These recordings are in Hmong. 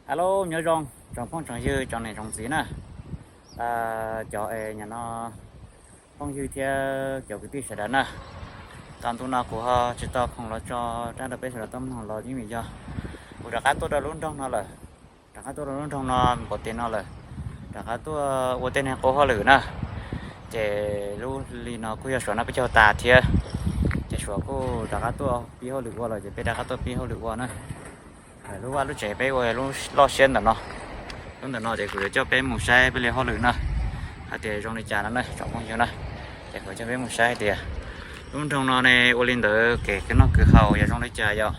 Alo, nyob zoo tsoom phooj tsoom ywg, tsoom niam tsoom txiv na, cov es nyam no phooj ywg thiab cov kwv tij sawv daws na. Tau ntu no kuv ho tsis tau khoom los tso rab rau peb sawv daws tau mloog los yeej vim yog kuv rov qab tuaj rau lub nroog no lawm, rov qab tuaj rau lub nroog no npaum tes no lawm, rov qab tuaj ua tej neeg qub hauj lwm na. Ces lub hli no kuj yog Suav noj peb caug tas thiab, ces Suav kuj rov qab tuaj pib hauj lwm ua lawm ces peb rov qab tuaj pib hauj lwm ua na. Lub vaj lub tsev peb ua lub loj siab ntawm no. Lub ntawm no ces kuv yuav coj peb mus saib peb li hauj lwm na, hais tias zoo li cas no na tsoom phooj ywg na. Ces kuv coj peb mus saib tias lub nroog no ne ua li ntawd kev noj kev haus yog zoo li cas yom.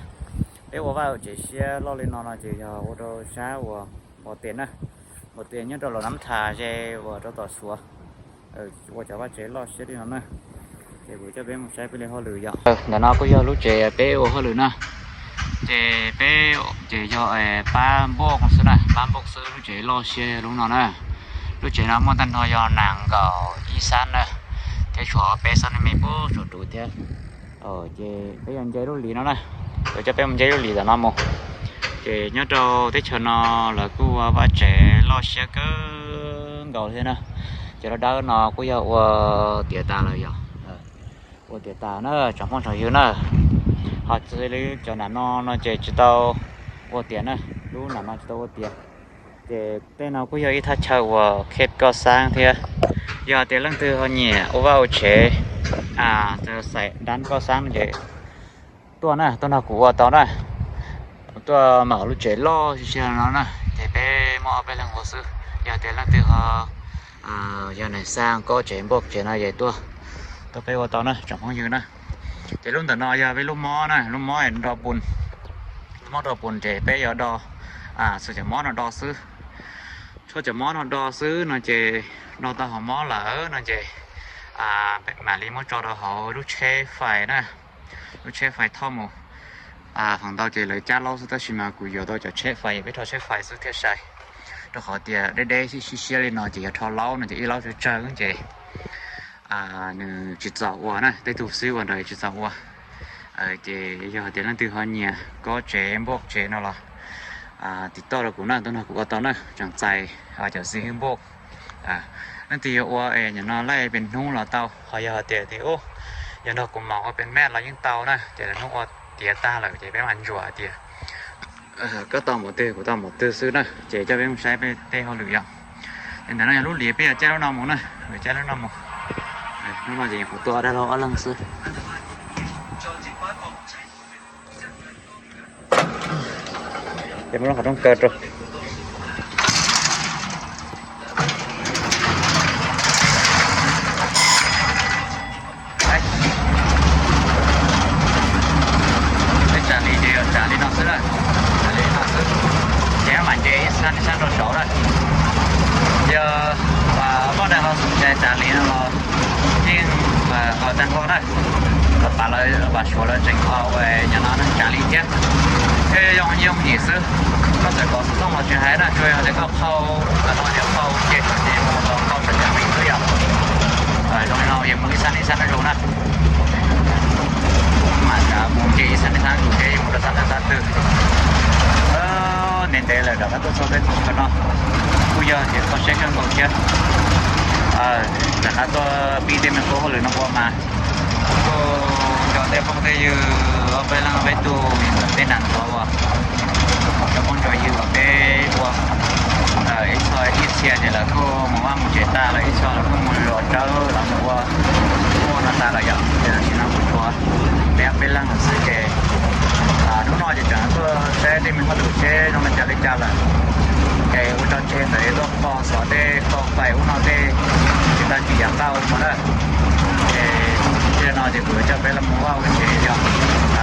Peb ua vaj tsev siab loj li no no ces yog ua rau sab uas Npau Tias na, Npau Tias nyob rau Los Nab Thas ze uas rau tom Suav, ua cov vaj tsev loj siab li no na. Ces kuv coj peb mus saib peb li hauj lwm yom. Ntawm no kuj yog lub tsev peb ua hauj lwm na. Ces peb ces yog pab npauj xwb na, pab npauj xwb, lub tsev loj siab lub no na. Lub tsev no muaj tag nrho yog nees nkaum ib xab na, thiab tshuav peb xab me pub tshuav ruv thiab. Ces peb yog nce lub hli no na, kuv coj peb mus nce lub hli ntawm no mus. Ces nyob rau teb chaws no lawv kuj ua vaj tsev loj siab kawg nkaus thiab na. Ces lub dawb no kuj yog ua tiav tas lawm yom. Ua tiav tas na tsoom phooj tsoom ywg na. Ho xws li cov nram no no ces tsis tau ua tiav na, lub nram no tsis tau ua tiav. Ces tej no kuj yog ib thaj chaw uas khej koj xab thiab. Yog tias leej twg ho nyiam ua vaj ua tsev, xaim dab koj xab no ces tuaj na, tuaj nrog kuv ua tau na. Kuv tuaj mam lub tsev loj siab siab no na, ces peb muaj ob peb leeg ua xwb. Yog tias leej twg ho yog neeg xaa kob tsev npauj tsev no ces tuaj, tuaj peb ua tau na tsoom phooj ywg na. Ces lub ntawm no yog peb lub mob na, lub mob do pus, lub mob do pus ces peb yuav do, xuas cov mob no do xwb. Tshuav cov mob no do xwb no ces do tau hauv mob lawm no ces mam li muab tso rau hauv lub tsheb fais na, lub tsheb fais thauj mus. Feem ntau ces lawv cab laub xwb tab sis mas kuv yuav tau cov tsheb fais, peb rho tsheb fais xwb thiaj sai. Rau qhov tias deb deb siab siab li no ces yog rho laub no ces ib laub tsawg tsawg ces nws tsis txaus ua na, tej tug xib ua ntawd tsis txaus ua. Ces yog tias leej twg ho nyiam kob tsev npauj tsev no los tim toj rau kuv na, tuaj nrog kuv ua tau na, tseem txais cov xib hwb npauj. Leej twg yuav ua es nim no laij pes hnub los tau, ho yog tias tias ub, yog nrog kuv mam ua pes mev los yeej tau na, ces lwm hnub ua tiav tag lawm ces peb mam ntsuas tias koj tau npaum twg kuv tau npaum twg xwb na, ces coj peb mus saib peb tej hauj lwm yom. Ntawm no yog lub hlis peb yuav caij lub no mus na, yuav caij lub no mus. Lub no ces kuv tuaj dab laug ob leeg xwb. Ces muab lub qhov rooj kaw rau. Peb tsav hlis ces yog tsav li no xwb na, tsav li no xwb. Ces mam nce ib sab ib sab rau saud na. Yog poj niam ho tsav hlis no los yeej qhov tag nrho na. Pab lawv, pab Suav lawv tseem qhov uas nyob no neeg tsav hlis thiab. Thiab yoo yooj yim xwb, koj txawm kov xov tooj los tsis hais na, tsuas yog tias koj qhau, koj qhau ces mus tau qhau tseem ceev li xwb yom. Zoo li no ces mus ib sab ib sab na zoo na. Mam mus nce ib sab ib sab zus ces mus rau sab ntawd sab twg. Ntev ntev lawm rov qab tuaj txog peb qhov chaw no, kuj yog tias kho siab kawg nkaus thiab. Rov qab tuaj pib tej me qub hauj lwm no ua mas kuj nco tej phooj tej ywg ob peb leeg peb tug tej nam ntxuav uas cov phooj cov ywg uas peb ua, ib txhia ib txhia ces lawv kuj mus vaj mus tsev tas lawm, ib txhia lawv kuj mus zov tsawb los mus ua ua no tas lawm yom, ces tam sim no kuj tshuav peb ob peb leeg lawm xwb ces hnub no ces tseem tuaj saib tej me hauj lwm seb zoo li cas li cas lawm. Ces ua tso tseg ntawd tuaj kho xov tej kho fais ub no tej tsis tag kis yav nqaj ua mus na. Ces thiaj no ces kuv coj peb los mus vaj ua tsev yom,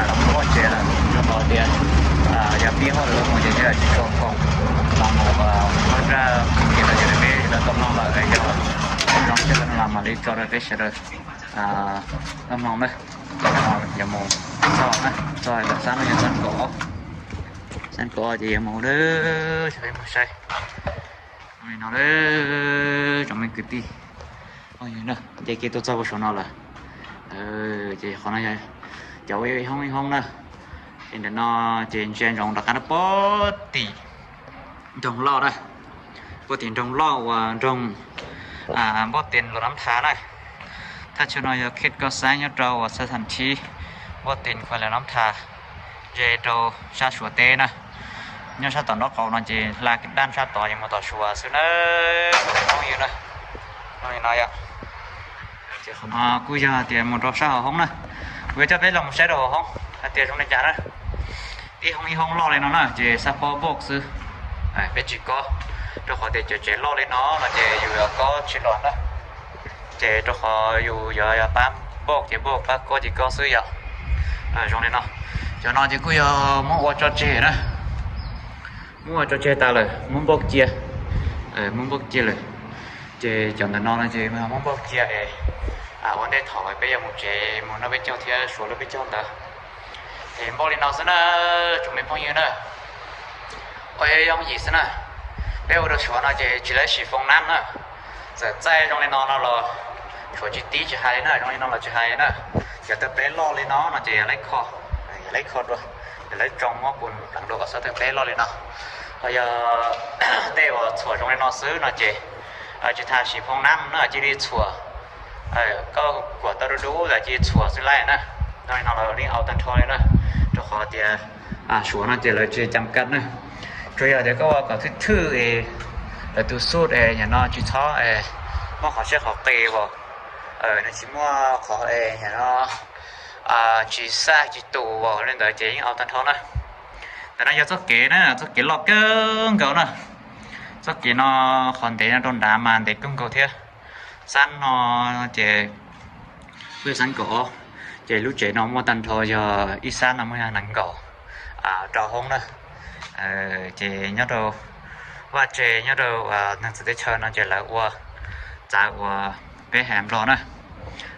los mus vaj tsev lawm rau qhov tias yog pib hauj lwm mus ces yog tsis tshua khoom los mus ua zaj ces los yog peb los tau mloog lawm yog zoo ces los mam li tso rau peb sawv daws tau mloog na. Yog mus txog na, txog lawm xab no yog xab kaum ob, xab kaum ob ces yog mus dawb, sawv daws mus saib li no dawb tsoom me kwv tij. Ces kiag tuaj txog puag saum no lawm. Ces qhov no yog cov ua ib hoob ib hoob na. Ces ntawm no ces ntsia ntsoov rov qab rau pem tim Nroog loj na, puag tim nroog loj uas nroog Npauj Tes Los Nab Thas na. Thaj chaw no yog Khej Koj Xaib nyob rau uas xab thas thib Npauj Tes Los Nab Thas, ze rau sab Suav teb na. Nyob sab tom nraub qaum no ces hla daj sab tod ces mus tom Suav xwb na, phooj ywg na. Li no yom. Kuj yog tias mus rau sab hauv hoob na, kuv yuav coj peb los mus saib rau hauv hoob hais tias zoo li cas na. Ib hoob ib hoob loj li no na ces xab phob npauj xwb, peb tsis kob, rau qhov tias cov tsev loj li no no ces yus yuav kob tsis los na. Ces rau qhov yus yuav pab npauj ces npauj, pab kob ces kob xwb yom. Zoo li no, cov no ces kuj yog muab ua tso tseg na, muab ua tso tseg tas lawm, muab npauj cia, muab npauj cia lawm. Ces cov ntawm no no ces muab npauj cia es ua ntej thaum peb yuav mus tsev mus noj peb caug thiab Suav lub peb caug ntawd. Es npauj li no xwb na, tsoom me phooj ywg na. Ua yooj yim xwb na. Peb ua rau Suav no ces tsis lawv siv foo nab na. Txawm txaij zoo li no no los Suav tsis tib tsis hais li na, zoo li no los tsis hais li na. Yog tawg pleb loj li no no ces yog lawv kho, yog lawv kho dua, yog lawv tsoo muab pus pleev dua kom txhob tawg pleb loj li no. Ho yog tej uas txhuam zoo li no xwb no ces tsis tas siv foo nab na, cia li txhuam. Koj kuam tau dub dub los cia li txhuam xwb laij na. Zoo li no los yeej au tag nrho li na, rau qhov tias Suav no ces lawv tsis cam kab na. Tsuas yog tias koj ua kom thwj thwj es lawv tus xub es yam no tsis txhob muaj qhov siab qhov qis uas nws tsis muaj qhov es yam no tsis xaj tsis tus li ntawd ces yeej au tag nrho na. Ntawm no yog txoj kev na, txoj kev loj kawg nkaus na. Txoj kev no qhov ntev no rau nrad mas ntev kawg nkaus thiab. Xab no ces kuj yog xab nkaum ob, ces lub tsev no muaj tag nrho yog ib xab no muaj yog nees nkaum rau hoob na. Ces nyob rau vaj tse nyob rau neeg txawv teb chaws no ces lawv ua txawv uas peb hais Nplog na.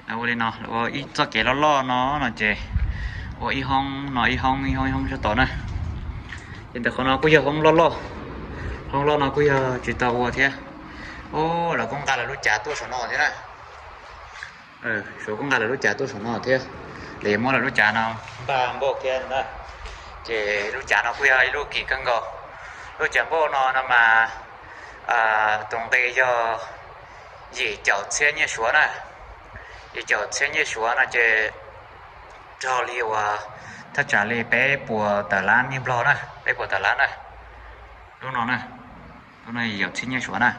Lawv ua li no, lawv ua ib txoj kev loj loj no no ces ua ib hoob no ib hoob ib hoob ib hoob sab tod na. Ces ntawm qhov no kuj yog hoob loj loj, hoob loj no kuj yog tsis tau ua thiab. Lawv kuj nqa lawv lub cav tuaj saum no thiab na. Suav kuj nqa lawv lub cav tuaj saum no thiab, lawv muab lawv lub cav no npaj npauj thiab na. Ces lub cav no kuj yog ib lub kim kawg nkaus. Lub cav npauj no no mas tus nqi yog yim caum txhiab nyiaj Suav na. Yim caum txhiab nyiaj Suav no ces raug li uas thaj tsam li peb puas tawm lab nyiaj Nplog na, peb puas tawm lab na. Lub no na, lub no yim caum txhiab nyiaj Suav na.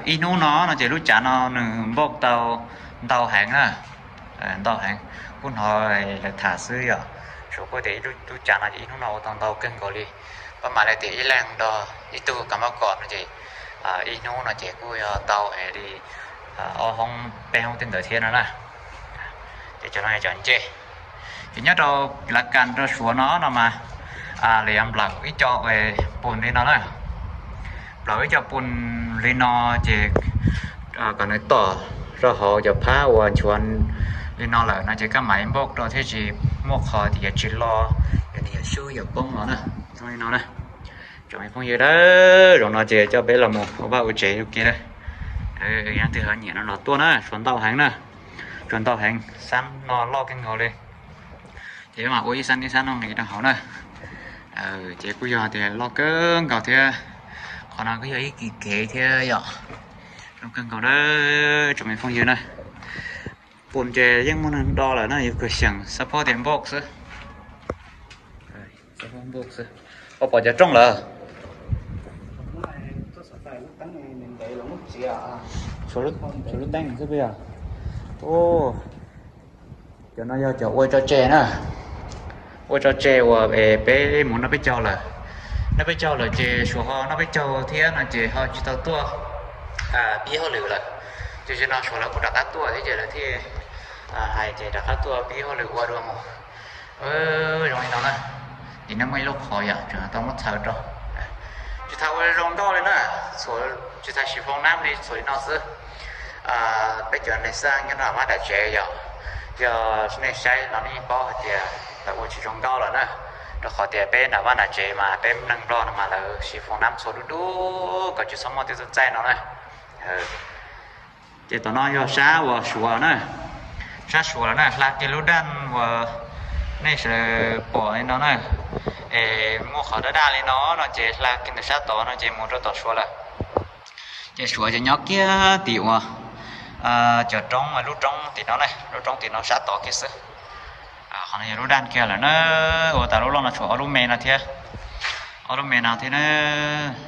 Ib hnub no no ces lub cav no nws npauj tau ntau heev na, ntau heev. Kuj hnov lawv tham xwb yom, Suav kuj tias lub cav no ces ib hnub no ua tau ntau kawg nkaus li. Pab mam li tias ib leeg nrog ib tug kav mab kom no ces ib hnub no ces kuj yog tau li ob hoob peb hoob tej ntawd thiab no na. Ces cov no yog cov ncej. Ces nyob rau Lav Kas rau Suav no no mas lawv yuav nplawm ib co pus li no na. Nplawm ib co pus li no ces kom nws tom rau hauv cov phab uas nchuav li no lawm no ces koj mam li npauj rau thiaj tsis muaj qhov tias yuav tsis lo, yog nws yuav xyub yuav poob no na. Zoo li no na. Tsoom me phooj ywg na, zaum no ces coj peb los mus ua vaj ua tsev ua ke na. Yog leej twg ho nyiam no los tuaj na, Suav ntau heev na. Suav ntau heev, xab no loj kawg nkaus li. Ces mam ua ib xab ib xab no nqis rau hauv na. Ces kuj yog tias loj kawg nkaus thiab. Qhov no kuj yog ib kis kev thiab yom. Zoo kawg nkaus na, tsoom me phooj ywg na. Pus ces yeej muaj neeg do lawm na, yus kawg xyeem xab phob tias npauj xwb. Xab phob npauj xwb. Ua pom cov rooj lawm. Tshuav lub teeb xwb puas yog? Cov no yog cov ua tso tseg na. Ua tso tseg uas peb mus noj peb caug lawm. Noj peb caug lawm ces Suav ho noj peb caug thiab no ces ho tsis tau tuaj pib hauj lwm lawm. Ces zaum no Suav lawv kuj rov qab tuaj thiab ces lawv thiaj hais ces rov qab tuaj pib hauj lwm ua dua mus. Zoo li no na, ces nws muaj ib lub qhov yom, tseem tau muab txhawv rau. Tsis tas ua zoo nkauj li na, tsis tas siv foo nab li, txhuam li no xwb. Peb cov neeg xaj nyob nram vaj nram tsev yom, yog nej saib no nej yeej paub hais tias lawv ua tsis zoo nkauj lawm na. Rau qhov tias peb nram vaj nram tsev mas peb neeg Nplog no mas lawv siv foo nab txhuam dub dub kom tsis txhob muaj tej txoj txaij no na. Ces tom no yog sab uas Suav na, sab Suav lawm na, hla kiag lub daj uas nej sawv daws pom li no na. Ces muaj qhov daj daj li no no ces hla kiag ntawm sab tod no ces mus rau tom Suav lawm. Ces Suav ces nyob kiag tim uas cov roob, lub roob tim no ne, lub roob tim no sab tod kiag xwb. Qhov no yog lub daj kiag lawm na. Ua tas lub loj no tshuav ob lub me no thiab. Ob lub me no thiab na.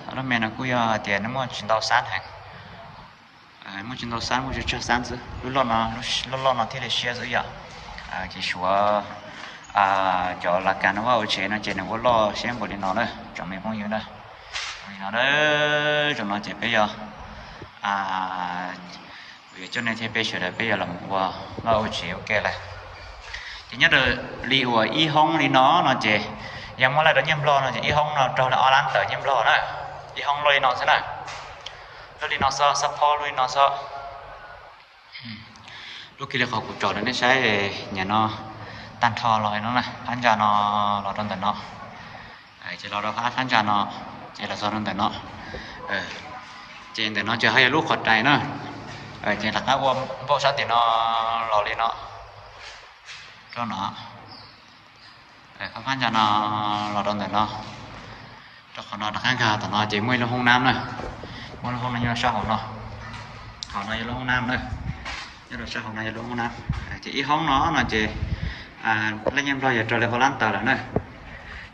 Ob lub me no kuj yog hais tias nws muaj tsis ntau xab heev. Muaj tsis ntau xab, muaj tsawg tsawg xab xwb. Lub loj no, lub loj no thiaj li siab xwb yom. Ces Suav cov las kas no vaj ua tsev no ces nws ua loj siab npaum li no na tsoom me phooj ywg na. Li no na, zaum no ces peb yog, kuv yuav coj nej thiab peb sawv daws peb yog los ua vaj ua tsev ua ke lawm. Ces nyob raws li uas ib hoob li no no ces yog muab laij rau nyiaj nplog no ces ib hoob no raug li ob lab tawm nyiaj nplog na. Ib hoob loj li no xwb na. Loj li no xwb, xab phob loj li no xwb. Lub kiag li qhov kuv tsom rau nej saib, nyiam no tag nrho los no na, phab ntsa no los rau ntawm no. Ces los rau phab ntsa no, ces los txog rau ntawm no. Ces ntawm no ces ho yog lub qhov rais na. Ces rov qab ua npauj sab tim no los li no rau no. Phab phab ntsa no los rau ntawm no, rau qhov no rov qab nkag tom no ces muaj ib lub hoob nab na. Muaj lub hoob nab nyob sab hauv no. Hauv no yog lub hoob nab na. Nyob rau sab hauv no yog lub hoob nab. Ces ib hoob no no ces lej nyiaj nplog yog raug li ob lab tawm lawm na.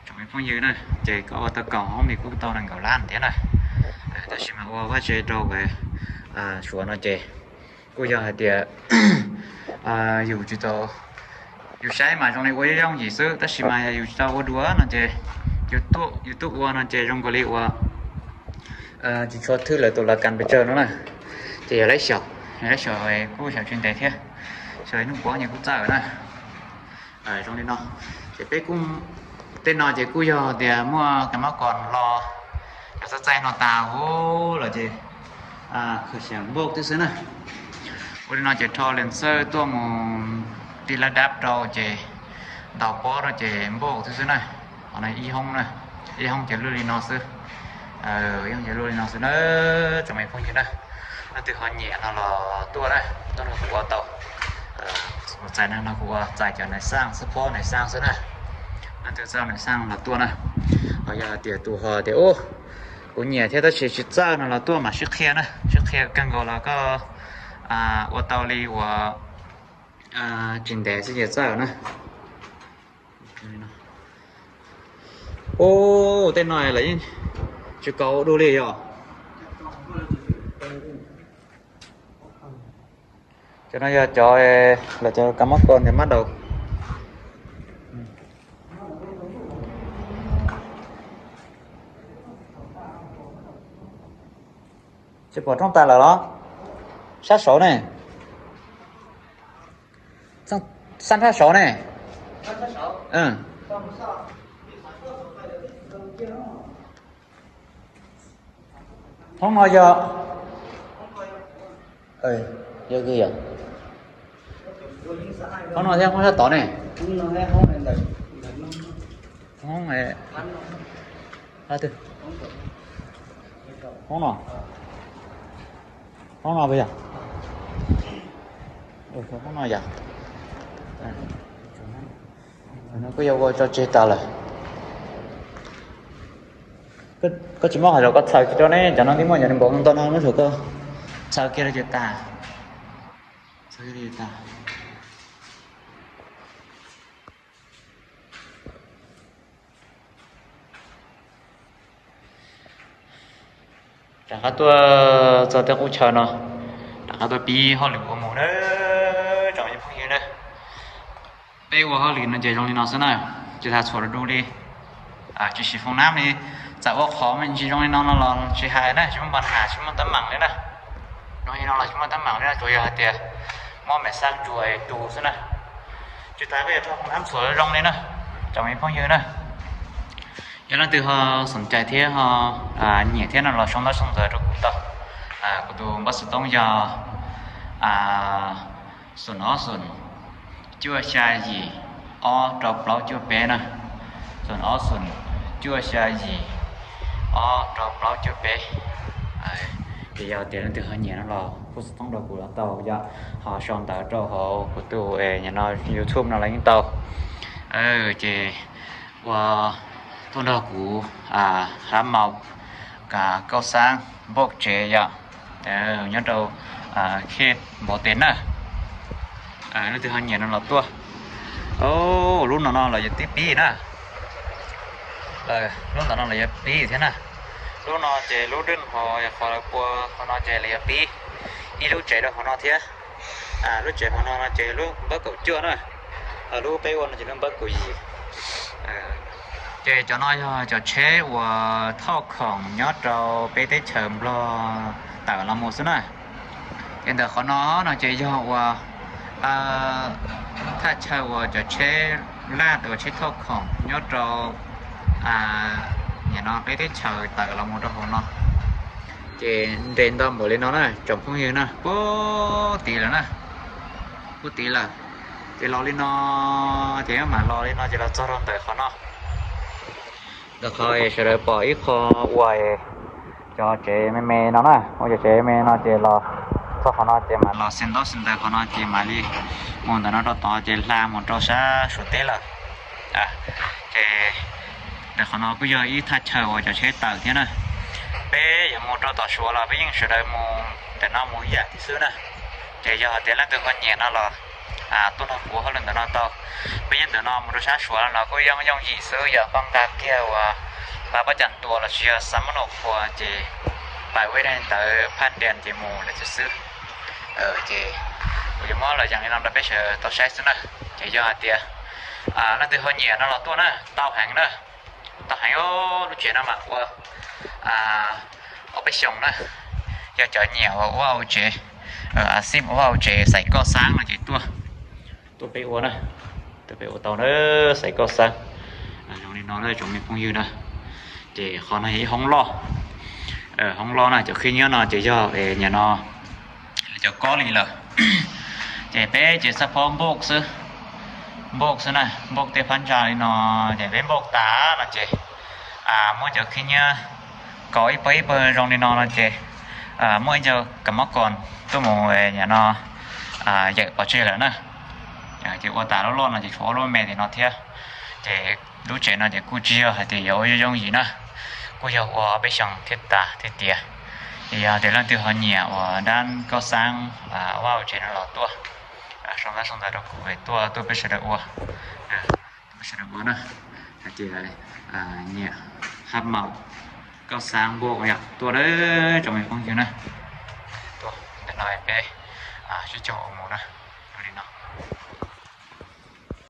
Tsoom me phooj ywg na, ces koj ua tau kaum hoob ni kuj tau nees nkaum lab thiab na. Tab sis mas ua vaj tse rau Suav no ces kuj yog hais tias yus tsis tau, yus saib mas zoo li ua yooj yim xwb, tab sis mas yog yus tsis tau ua dua no ces yus tuaj ua no ces zoo nkaus li uas tsis tshua thwj lawv tus las kas pes tsawg no na. Ces yog lawv xyaum, yog lawv xyaum kuj xyaum tsis ntev thiab, xyaum ib hnub puav ces kuj txawj na. Zoo li no, ces peb kuj, tej no ces kuj yog tias muaj kas mab kos los, cov txaij txaij no tas huv los ces khaws xyaum npauj twb xwb na. Ua li no ces rho lees xawj tuaj mus ti lab dab rau ces ntaus pob rau ces npauj twb xwb na. Qhov no ib hoob na, ib hoob ces luaj li no xwb. Ib hoob ces luaj li no xwb na, tsoom me phooj ywg na. Leej twg ho nyiam no los tuaj na, tuaj nrog kuv ua tau. Txais neeg no kuv ua txais cov nais xaj xab phob nais xaj xwb na. Leej twg txawj nais xaj los tuaj na. Ho yog tias tus ho tias ub, kuv nyiam thiab tab sis tsis txawj no los tuaj mam sib qhia na, sib qhia kawg nkaus los koj ua tau li uas tsis ntev xwb ces txawj na. Ub, tej no lawv yeej tsis kaus ua dua li yog. Cov no yog cov, lawv cov kas mab kos ntiav mab daus. Tsis pom roob tas lawm los? Sab saud ne. Xab nrab saud ne. Hoob no yog, yog, hoob no thiab hoob sab tod ne. Hoob, hoob no, hoob no puas yog? Hoob no yog. Kuj yog ua tso tseg tas lawm. Koj tsis muab qhov zaum koj txhaws kiag rau ne, cov no twb muaj cov npaum ntau no, muab zaum koj txhaws kiag rau ces tas. Txhaws kiag rau ces tas. Rov qab tuaj txog tej qub chaw no, rov qab tuaj pib hauj lwm ua mus na, tsoom me phooj ywg na. Peb ua hauj lwm no ces zoo li no xwb na, tsis tas txhuam du du li, tsis siv foob nab li. Txawm ua qhov me ntsis zoo li no no los tsis hais na, tsis muaj npa has, tsis muaj teeb meem li na. Zoo li no los tsis muaj teeb meem li na, tsuas yog hais tias muab me xab ntsuas tu xwb na. Tsis tas koj yuav rho foob nab txhuam zoo li na, tsoom me phooj ywg na. Yog leej twg ho xoom cai thiab ho nyiam thiab no los sau ntaub sau ntawv rau kuv tau. Kuv tus npawb xov tooj yog xoom ob xoom cuaj xya yim ob rau plaub cuaj peb na. Xoom ob xoom cuaj xya yim ob rau plaub cuaj peb. Ces yog tias leej twg ho nyiam no los hu xov tooj rau kuv los tau, yog ho sau ntawv rau hauv kuv tus, nyiam no, YouTube no los yeej tau. Ces ua Tuaj nrog kuv hab maum kauj xaab npauj tsev yom, nyob rau khej Npov Tes na. Leej twg ho nyiam no los tuaj. Lub no no los yuav tib pib na. Lub ntawm no los yuav pib thiab na. Lub no ces lub dwb hov yog qhov lawv pua, qhov no ces lawv yuav pib ib lub tsev rau hauv no thiab. Lub tsev hauv no no ces lub npawb kaum cuaj na. Lub peb ua no ces lub npawb kaum yim. Ces cov no yog cov tsheb uas thauj khoom nyob rau peb teb chaws Nplog tawm los mus xwb na. Ces ntawm qhov no no ces yog uas thaj chaw uas cov tsheb laj uas tsheb thauj khoom nyob rau nim no peb teb chaws tawm los mus rau hauv no. Ces nres nto npaum li no na tsoom phooj ywg na, puag tid lawm na, puag tid lawm. Ces los li no, ces mam los li no ces los txog rau ntawm qhov no. Ntawm qhov sawv daws pom ib qho ua cov tsev me me no na, ua cov tsev me me no ces los txog qhov no ces mam los xi ntaub xi ntawv qhov no ces mam li mus ntawm no rau tod ces hla mus rau sab Suav teb lawm. Ces ntawm qhov no kuj yog ib thaj chaw uas cov tsheb tawm thiab na. Peb yuav mus rau tom Suav los peb yeej sawv daws mus ntawm no mus ib yam thiab xwb na. Ces yog hais tias leej twg ho nyiam no los tuaj nrog kuv hauj lwm ntawm no tau. Peb nyob ntawm no mus rau sab Suav no los kuj yooj yooj yim xwb, yog koj nqa kiag uas pab pab cas tua los sis yog xa mab nua qhua ces pais ua ib daim ntawv phaj dias ces mus lawm xwb xwb. Ces kuv yuav muab los yees li no rau peb sawv tau saib xwb na. Ces yog hais tias leej twg ho nyiam no los tuaj na, tau heev na, tau heev. Lub tsev no mas ua ob peb xyoos na, yog cov nyiam ua ua hauv tsev, a xij ua hauv tsev xaiv kauj xaab no ces tuaj, tuaj peb ua na, tuaj peb ua tau na, xaiv kauj xaab. Zoo li no tsoom me phooj ywg na, ces qhov no yog ib hoob loj, hoob loj na, cov khib nyiab no ces yog nim no cov kob li lawm. Ces peb ces xab phob npauj xwb, npauj xwb na, npauj tej phab ntsa li no. Ces peb npauj tas no ces muab cov khib nyiab kaus ib pawg ib pawg zoo li no no ces muaj ib co kav mob kos tuaj mus nim no yawm pov tseg lawm na. Ces ua tas lub loj no ces tshuav ob lub me tim no thiab. Ces lub tsev no ces kuj tsis yog hais tias yuav ua yooj yim na, kuj yog ua ob peb xyoos thiaj tas thiaj tiav. Ces yog tias leej twg ho nyiam uas dab kauj xaab vaj hauv tsev no los tuaj, sau ntawv sau ntawv rau kuv tuaj, tuaj peb sawv daws ua, tuaj peb sawv daws ua na. Hais tias nyiam hab maum kauj xaab npauj yom, tuaj na tsoom me phooj ywg na. Tuaj ntawm no peb sib koom